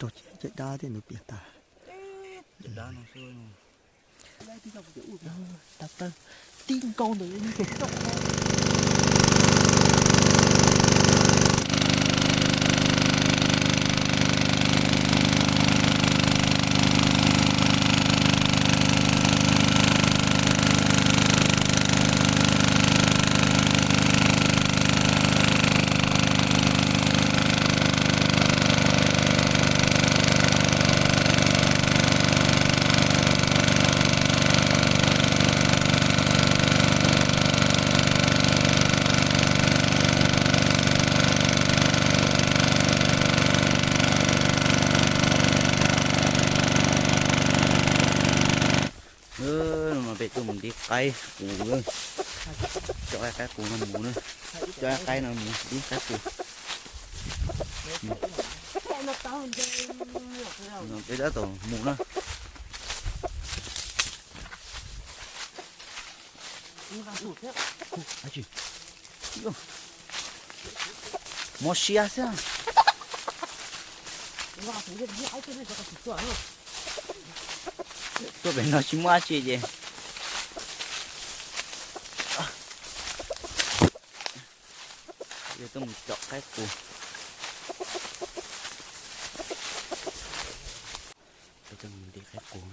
Rau caj dab thiab nws piam tas. Tib nkaus ntawm ib pem toj. No mas peb tuaj mus nti qaib qus. Coj qaib qus no mus na. Coj qaib no mus nti qaib qus. Peb tab tom mus na. Mob siab xwb. Tuaj pem no tsis muaj dab tsi ces yog tuaj mus coj qaib qus. Peb tuaj mus nti qaib qus.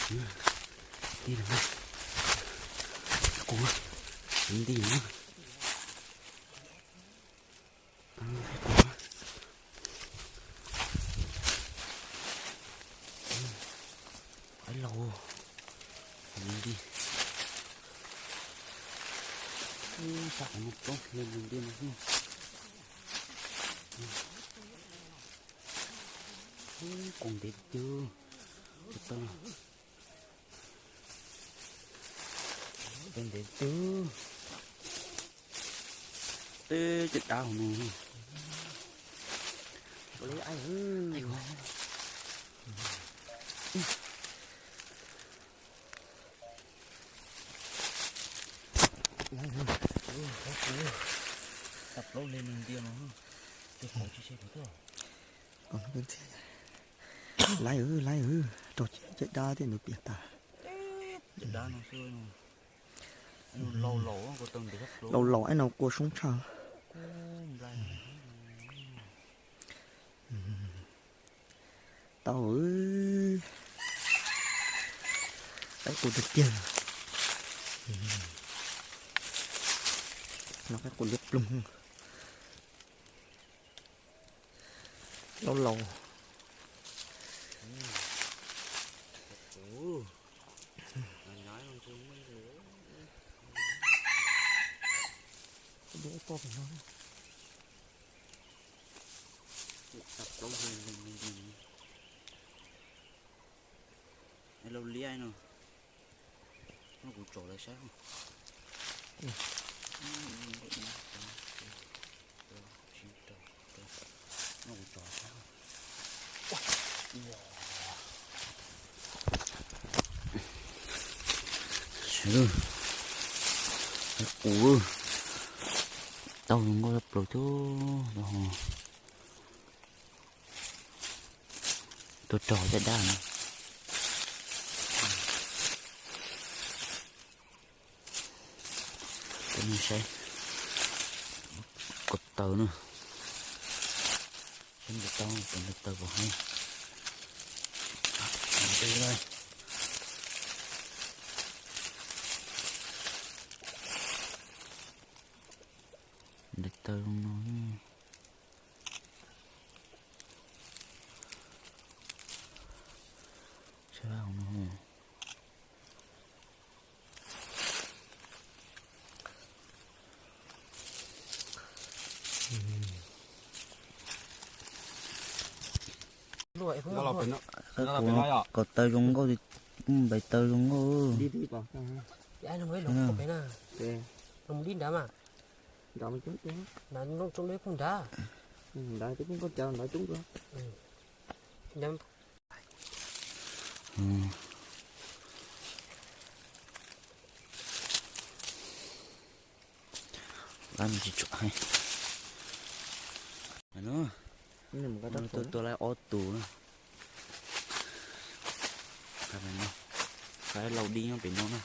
Nti los, qus, nti no. Ais laus, nti, sab qhov no plaub hle nti no. Qus ntev twg, tau, tau ntev twg. Teb caj dab hauv no. Tau plaub hle nti no, tes qau tsis seb kuv tuaj. Laiv, laiv, rau caj dab thiab nws piam tas. Caj dab no xwb. Laus laus, laus laus es no kua soob tshaj. Tau, qaib qus tiag tiag. No qaib qus liab ploog. Laus laus. Laus liab no. No kuv tsom lawv saib. No kuv tsom saib. Saib, qus tau zoo nkauj tshaj plaws thiab. Tuaj rau caj dab no. Cov no saib, ko taw na. Saib nws tau, tus nws taw puas heev. Nws taw zoo no. Saib no. Ko taw zoo nkauj, npais taw zoo nkauj. Lab me tsis tsuam heev. Tuaj tuaj laib ob tug na. Laib laus dib nyob pem no na.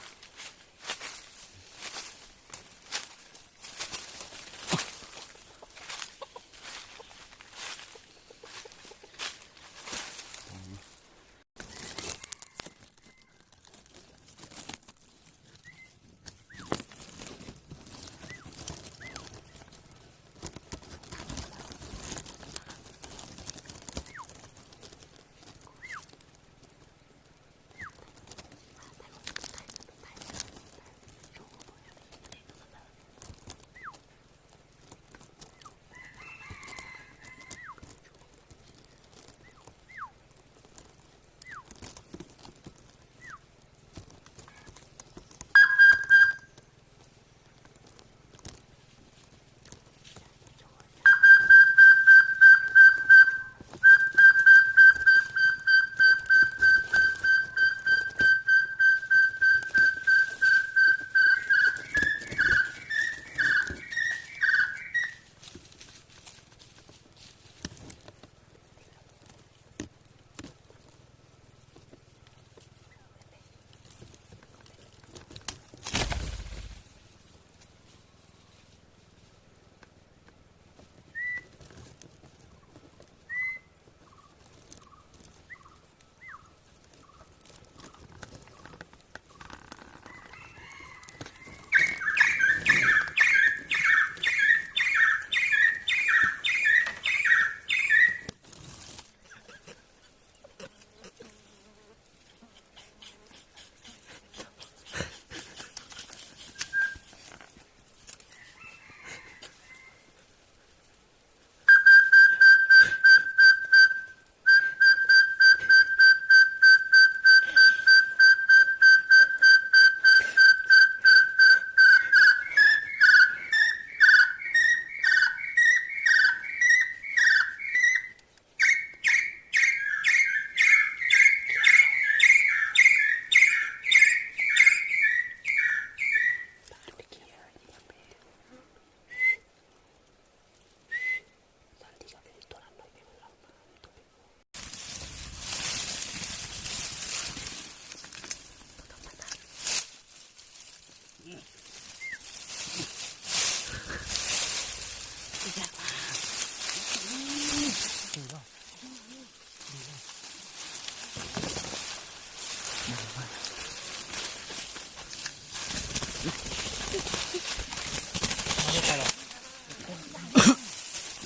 Ib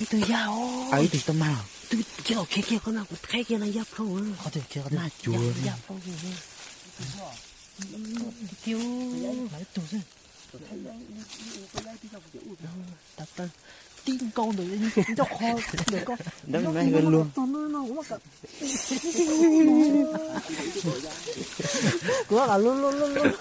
tug yaj os. Ib tug tsis tau mag. Twb kiag los khiav kiag koj no, kuv qheb kiag no yaj plaub. Qhov twg khiav, qhov twg? Yaj plaub. Kiag, ib tug xwb. Tib nkaus ntawm ncauj qho ntawm ko. Kuv luj luj luj luj.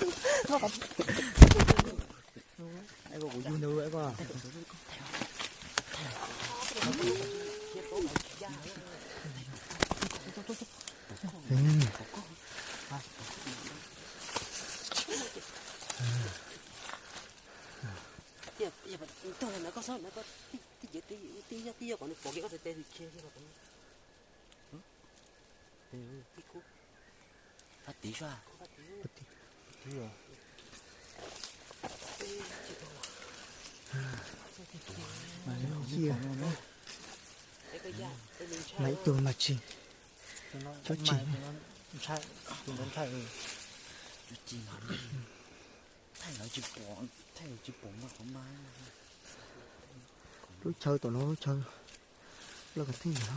Mas ib tug mas tsis, chob tsis. Lub chaw tom no lub chaw loj kawg theej no.